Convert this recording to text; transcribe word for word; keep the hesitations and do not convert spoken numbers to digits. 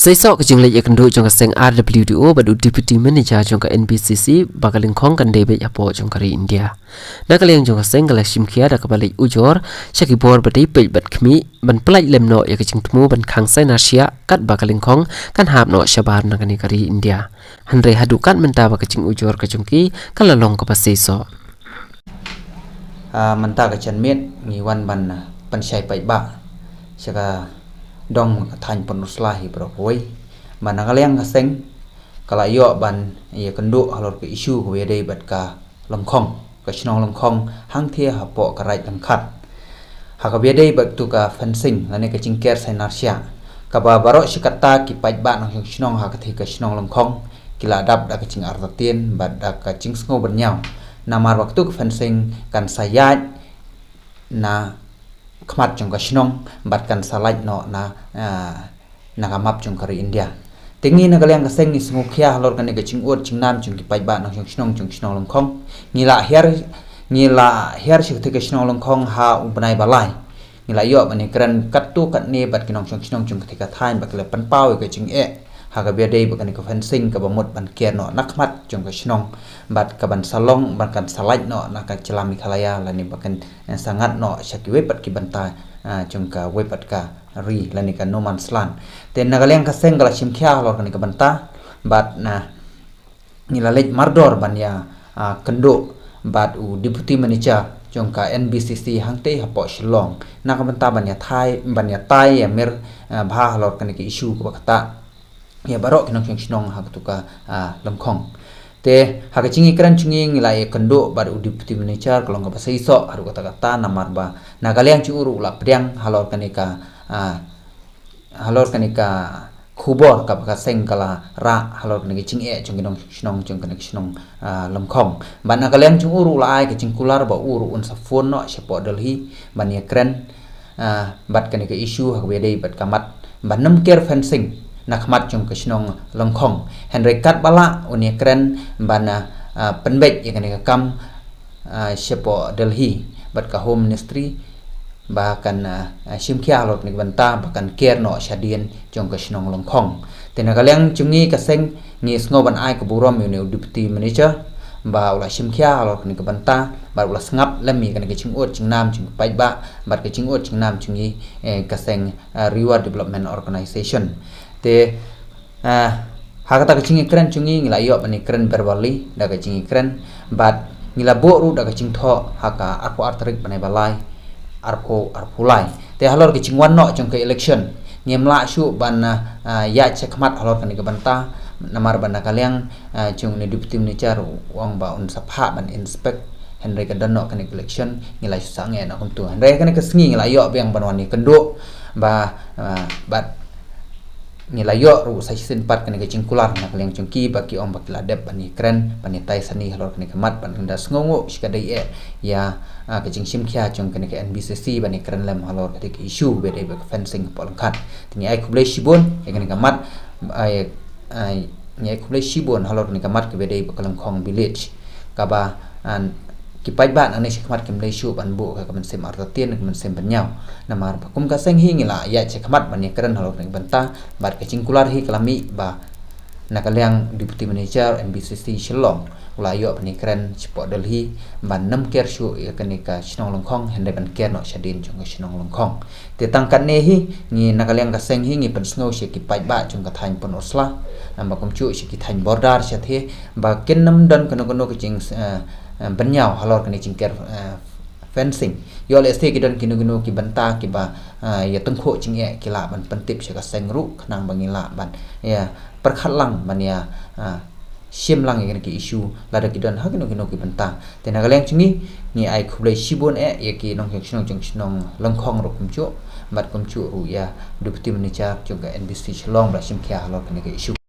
Seisoh ka jingleit ïakynduh jong ka seng R W D O bad u Deputy Manager jong ka N B C C ba ka lyngkhong kan dei beit hapoh jong ka ri India. Na ka liang jong ka seng ka la shim khia da kaba leit ujor sha ki bor ba dei peit bad khmih ban pyllait lem noh ïa ka jingthmu ban khang sainar shiah katba ka lyngkhong kan hap noh shabar na kane ka ri India. Hynrei haduh kat mynta ba ka jingujor ka jong ki ka la long kaba seisoh. Ah, mynta ka janmiet ngi wan ban, ah, pynshai paidbah sha ka dong ka thaiñ Pynursla hi baroh kawei. Ba na ka liang ka seng ka la ïoh ban ïakynduh halor ka issue kaba ïadei bad ka lyngkhong, ka shnong lyngkhong hangthie hapoh ka Raid Langkhat. Ha kaba ïadei bad tu ka fencing lane ka jingker sainar shiah, kaba baroh shi katta ki paidbah nongshong shnong ha kathie ka shnong lyngkhong ki la dap da ka jingartatien bad da ka jingsngew bynñiaw. Namar ba tu ka fencing kan sa ïaid na khmat jong ka shnong bad kan sa lait noh na, ah, na ka map jong ka ri India. Te ngi na ka liang ka seng ngi sngewkhia halor kane ka jingud jingnam jong ki paidbah nongshong shnong jong shnong lyngkhong. Ngi la hiar, ngi la hiar sha kathie ka shnong lyngkhong ha u bnai ba lai. Ngi la ïoh ban ïakren katto katne bad ki nongshong shnong jong kathie ka thaiñ ba ki la pynpaw ïa ka jingeh ha kaba ïadei bad kane ka fencing kaba mut ban ker noh na khmat jong ka shnong bad kaban sa long bad kan sa lait noh na ka jylla Meghalaya lane ba kan, eh, sa ngat noh sha kiwei pat ki bynta, ah, jong kawei pat ka ri lane ka no man's land. Te na ka liang ka seng ka la shim khia halor kane ka bynta bad na ngi la leit mardor ban ïa, ah, kynduh bad u Deputy Manager jong ka N B C C hangtei hapoh Shillong na ka bynta ban ïatai, ban ïatai ïamir, ah, bha halor kane ka issue kaba kata ïa baroh ki nongshong shnong ha katu ka, ah, lyngkhong. Te ha ka jingïakren jong ngi ngi la ïakynduh bad u Deputy Manager ka long kaba seisoh haduh katta katta namar ba na ka liang jong u ruh u la pdiang halor kane ka, ah, halor kane ka khubor kaba ka seng ka la rah halor kane ka jingeh jong ki nongshong shnong jong kane ka shnong, ah, lyngkhong. Bad na ka liang jong u ruh u la ai ka jingkular ba u ruh un sa phone noh shapoh Delhi ban ïakren, ah, bad kane ka issue ha kaba ïadei bad ka mat ban nym ker fencing na khmat jong ka shnong lyngkhong. Hynrei katba lah un ïakren ban, ah, ah, pynbeit ïa kane ka kam, ah, shapoh Delhi bad ka Home Ministry ba kan, ah, ah, shim khia halor kane ka bynta ba kan ker noh shadien jong ka shnong lyngkhong. Te na ka liang jong ngi ka seng ngi sngew ban ai ka burom ïa une u Deputy Manager ba u la shim khia halor kane ka bynta bad u la sngap lem ïa kane ka jingud jingnam jong ki paidbah bad ka jingud jingnam jong ngi, eh, ka seng, ah, Riwa Development Organisation. Te, ah, ha kata ka jingïakren jong ngi ngi la ïoh ban ïakren verbally da ka jingïakren bad ngi la buh ruh da ka jingthoh ha ka arphew ar tarik bnai ba lai arphew arphew lai. Te halor ka jingwan noh jong ka election ngim lah shuh ban, ah, ah, ïaid shakhmat halor kane ka bynta namar ba na ka liang, ah, jong une Deputy Manager u ong ba un sa phah ban inspect hynrei ka don noh kane ka election ngi la shu sangeh noh kumtu. Hynrei kane ka sngi ngi la ïoh biang ban wan ïakynduh ba, ah, bad ngi la ïoh ruh sa shisien pat kane ka jingkular na ka liang jong ki ba ki ong ba ki la dep ban ïakren ban ïatai sani halor kane ka mat ban ynda sngewnguh shi ka dei eh ïa, ah, ka jingshim khia jong kane ka N B C C ban ïakren lem halor kane ka issue ba dei ba ka fencing hapoh Langkhat. Te ngi ai khublei shibun ïa kane ka mat, ai, ai, ngi ai khublei shibun halor kane ka mat kaba dei ba ka Lyngkhong Village kaba, ah, ki paidbah nangne shakhmat kim dei shuh ban buh ka, ka mynsiem artatien, ka mynsiem bynñiaw. Namar ba kum ka seng hi ngi la ïaid shakhmat ban ïakren halor kane ka bynta bad ka jingkular hi ka la mih ba na ka liang Deputy Manager N B C C Shillong u la ïoh ban ïakren shapoh Delhi ban nym ker shuh ïa kane ka shnong Lyngkhong hynrei ban ker noh shadien jong ka shnong Lyngkhong. Te tang katne hi ngi na ka liang ka seng hi ngi pynsngew sha ki paidbah jong ka thaiñ Pynursla, namar kumjuh sha ki thaiñ border shathie ba kin nym don kano kano ka jing, eh, eh, bynñiaw halor kane jingker, eh, fencing. Ïoh lehse ki don kino kino ki bynta kiba, ah, ïa tyngkhuh jingeh ki lah ban pyntip sha ka seng ruh khnang ba ngi lah ban ïa pyrkhat lang ban ïa, ah, shim lang ïa kine ki issue lada ki don ha kino kino ki bynta. Te na ka liang jong ngi ngi ai khublei shibun eh ïa ki nongshong shnong jong shnong Lyngkhong ruh kumjuh bad kumjuh ruh ïa Deputy Manager jong ka N B C C Shillong ba la shim khia halor kine ki issue.